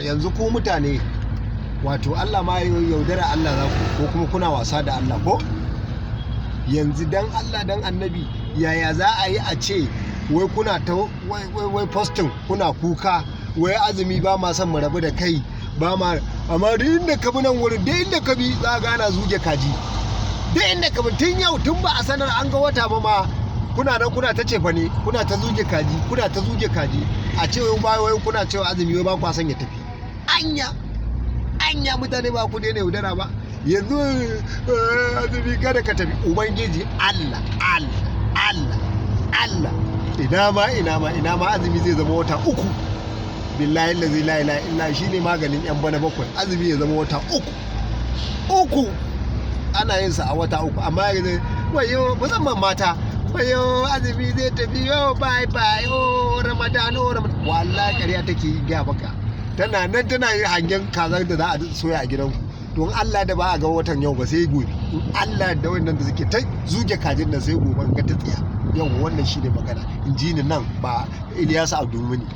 Yanzu ku mutane, wato Allah ma yaudara Allah za ku, ko kuma kuna wasa da Allah ko? Yanzu dan Allah dan Annabi, yaya za a yi a ce wai kuna ta wai wai wai posting, kuna kuka wai azumi ba ma son mu rabu da kai ba ma? Amma duk inda ka bi nan wurin, duk inda ka bi za ga ana zuge kaji. Duk inda ka bi, tun yau, tun ba a sanar an ga wata ba ma, kuna nan kuna ta cefa ne, kuna ta zuge kaji, kuna ta zuge kaji. A ce wai ba wai kuna cewa azumi wai ba kwa son ya tafi. Anya, anya mutane ba ku daina yaudara ba? Yanzu azumi kada ka tafi. Ubangiji Allah, Allah, Allah, Allah, ina ma, ina ma, ina ma azumi zai zama wata 3. Billahi lazi la ilaha illa shine maganin yan bana bakwai. Azumi ya zama wata 3 uku, ana yin sa a wata 3. Amma yanzu wayo, musamman mata, wayo azumi zai tafi yo, bye bye, oh Ramadan, oh Ramadan. Wallahi ƙarya take yi ga baka, tana nan tana yin hangen kazar da za a soya a gidanku. Don Allah da ba a ga watan yau ba sai gobe. In Allah da wannan da suke ta zuge kajin nan sai gobe ga ta tsiya. Yau wannan shine magana, in ji ni nan ba Ilyasu Abdulmuni.